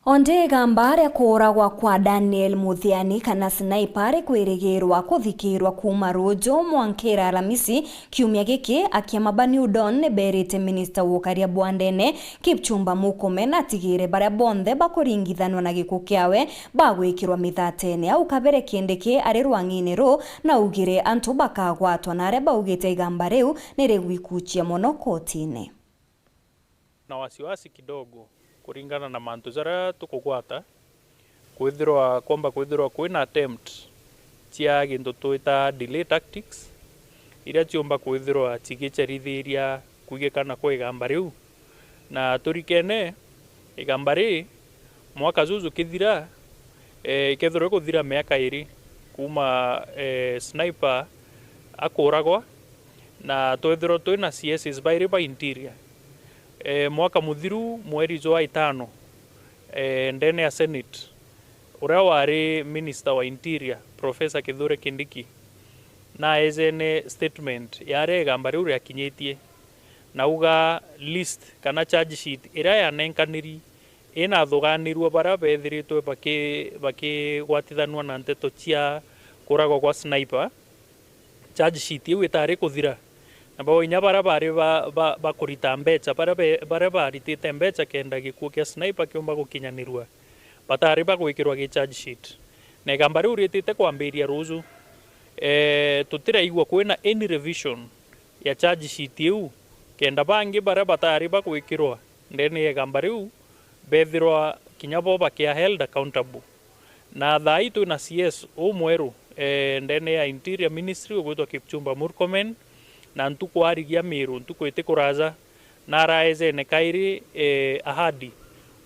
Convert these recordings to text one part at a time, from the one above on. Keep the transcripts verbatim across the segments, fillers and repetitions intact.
Onde igamba ria kuuragwa kwa Daniel Muthiani kana Sniper rikwirigirwa kuthikirwa kuuma ruuju mwankira Alamisi kiumia giki, akiama Bani Udon niberite minista wa ukaria bwa ndene Kipchumba Murkomen atigire baria bonthe bakuringithanwa na gikuu kiawe bagwikirwa mithatene. Au kabere Kindiki ari rwang'ini ruu na augire antu bakagwatwa na aria baugite igamba riu nirigwikuchia mono kotini. Na wasiwasi kidogo kuringana na mantu jaria tukugwata, kwithirwa, kwomba kwithirwa kwina attempt cia gintu twita delay tactics, iria ciumba kwithirwa cigicerithiria kwigikana kwa igamba riu. Na turikene, igamba ri, mwaka juju kithira, eh, ikethirwa ikuthira miaka iri kuuma, eh, Sniper akuragwa, na twethirwa twina C Ss bairi ba interior. Eh, mwaka muthiru, mweri jwa itano, eh, ndene ya Senate, uria wari Minister wa Interior, Professor Kithure Kindiki, naejene statement ya aria igamba riu riakinyitie, na auga list kana charge sheet iria yanenkaniri inathuganirue baria bethiritwe baki-, bakigwatithanua na nteto cia kuragwa kwa Sniper. Charge sheet iu itari kuthira, na bo inya baria bari ba, ba, bakurita mbecha, baria be, baria baritite mbecha kenda gikuu kia Sniper kiumba gukinyanirua, batari bagwikirwa gi charge sheet. Na igamba riu ritite kwambiria ruuju, eh, tutiraigua kwina any revision ya charge sheet iu, kenda bangi baria batari bagwikirwa ndene ya igamba riu bethirwa kinya bo bakia held accountable. Na thaa ii twina C S umweru, eh, ndene ya Interior Ministry ugwitwa Kipchumba Murkomen, na ntuku arigia Miru, ntuku iti kuraja, naraejene kairi, eh, ahadi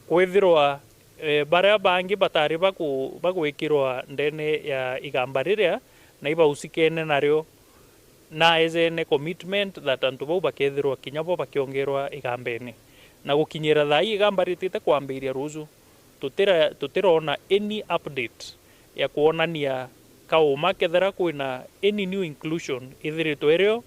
kwithirwa, eh, baria bangi batari baku-, bagwikirwa ndene ya igamba riria na ibausikene nario, naejene commitment that antu bau bakethirwa kinya bo bakiongerwa igambene. Na gukinyira thaa ii igamba ritite kwambiria ruuju, tutira-, tutirona any update ya kwonania kauma kethira kwina any new inclusion ithiritwe irio,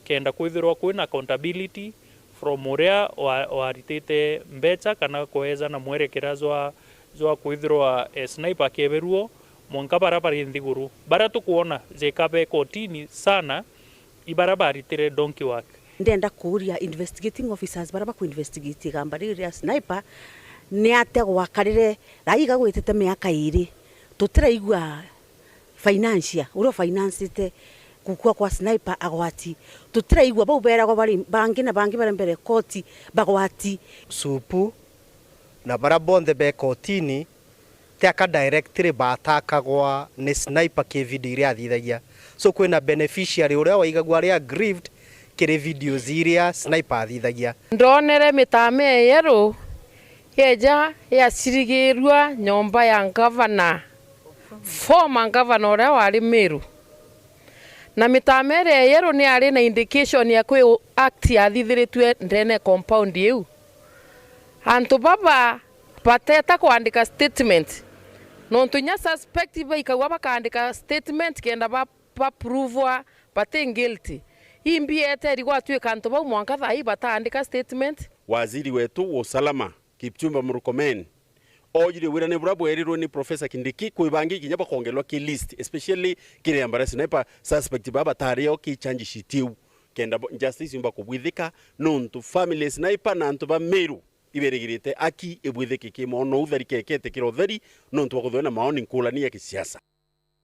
kenda kwithirwa kwina accountability from uria wa-, waritite mbecha kana kweja na mwerekera jwa, jwa kwithirwa, eh, Sniper akieberuo, mwanka baria bari nthiguru. Baria tukwona jeka be kotini sana, i baria baritire donkey work. Ndenda kuuria investigating officers baria baku investigate igamba riri ria Sniper, ni atia gwakarire, raiga gwitite miaka iri, tutiraigua financier, uria ufinancite gukua kwa Sniper agwati. Tutiraigua bau beragwa bari bangi na bangi baria mbere koti bagwati. Supu na baria bonthe be kotini, ti aka directly batakagwa ni Sniper ki video iria athithagia. So kwina beneficiary uria waigagua ari aggrieved kiri videos iria Sniper athithagia. Ndonere mitame yeru yeja yacirigirua nyomba ya ngavana, former ngavana uria wari Miru. Na mitame iria yeru ni ari na indication ya kwi act yathithiritue ndene compound iu. Antu baba bateta kwandika statement, nontu inya suspect baikagua bakaandika statement kenda ba, ba provwa bati guilty. Imbi eteri gwatuika antu bau mwanka thaa ii bataandika statement. Waziri wetu wa usalama, Kipchumba Murkomen, oojire wirane buria bwerirwe ni Professor Kindiki kwi bangi kinya bakongerwa ki list, especially kiri ambara Sniper suspect baa batario ki charge sheet iu, kenda bo, justice yumba kubwithika, nontu family Sniper na antu ba Miru iberigirite aki ibwithike ki mono utheri kekete kira utheri, nontu bwa kuthwe na maoni nkulani ya kisiasa.